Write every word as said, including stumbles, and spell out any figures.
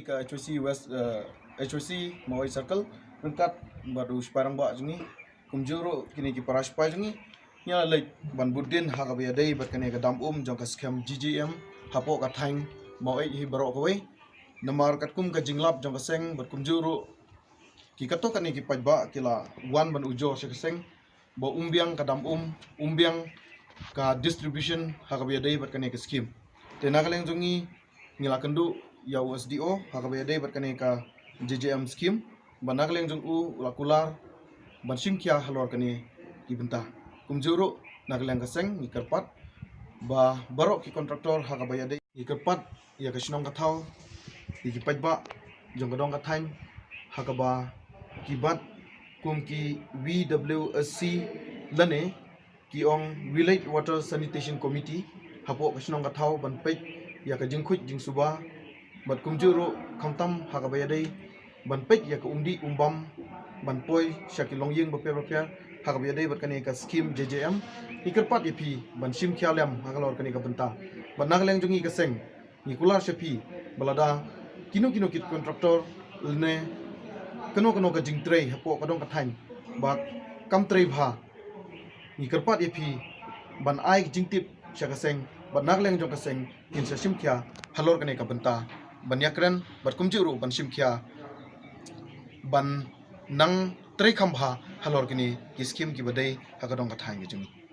Ka H Y C West, uh, H Y C Mawai Circle, ryngkat bad u sipai rangbah jong ngi, kumjuh ruh kine ki para sipai jong ngi, ngi la leit ban bud dien ha kaba ïadei bad kane ka dam um jong ka skem G J M hapoh ka thaiñ Mawai hi baroh kawei. Namar katkum ka jinglap jong ka seng bad kumjuh ruh ki katto katne ki paidbah ki la wan ban ujor sha ka seng ba um biang ka dam um, um biang ka distribution ha kaba ïadei bad kane ka skem. Te na ka liang jong ngi, ngi la kynduh ïa u S D O ha kaba ïadei bad kane ka G J M skem, ba na ka liang jong u la kular ban shim khia halor kane ki bynta. Kumjuh ruh na ka liang ka seng ngi kyrpad ba baroh ki contractor ha kaba ïadei, ngi kyrpad ïa ka shnong ka thaw, ïa ki paidbah jong ka dong ka thaiñ ha kaba ki bat kum ki V W S C lane ki ong Village Water Sanitation Committee hapoh ka shnong ka thaw ban peit ïa ka jingkhuid jingsuba, bad kumjuh ruh khamtam ha kaba ïadei ban peit ïa ka umdih umbam ban poi sha ki longïing bapher bapher ha kaba ïadei bad kane ka skem G J M. Ngi kyrpad ïa phi ban shim khia lem halor kane ka bynta. Bad na ka liang jong ngi ka seng, ngi kular sha phi ba lada kino kino ki contractor lane kano kano ka jingtrei hapoh ka dong ka thaiñ ba kam trei bha, ngi kyrpad ïa phi ban ai jingtip sha ka seng, bad na ka liang jong ka seng ngin sa shim khia halor kane ka bynta ban ïakren, bad kumjuh ruh ban shim khia ban nang trei kham bha halor kine ki skem kiba dei ha ka dong ka thaiñ ka jong ngi.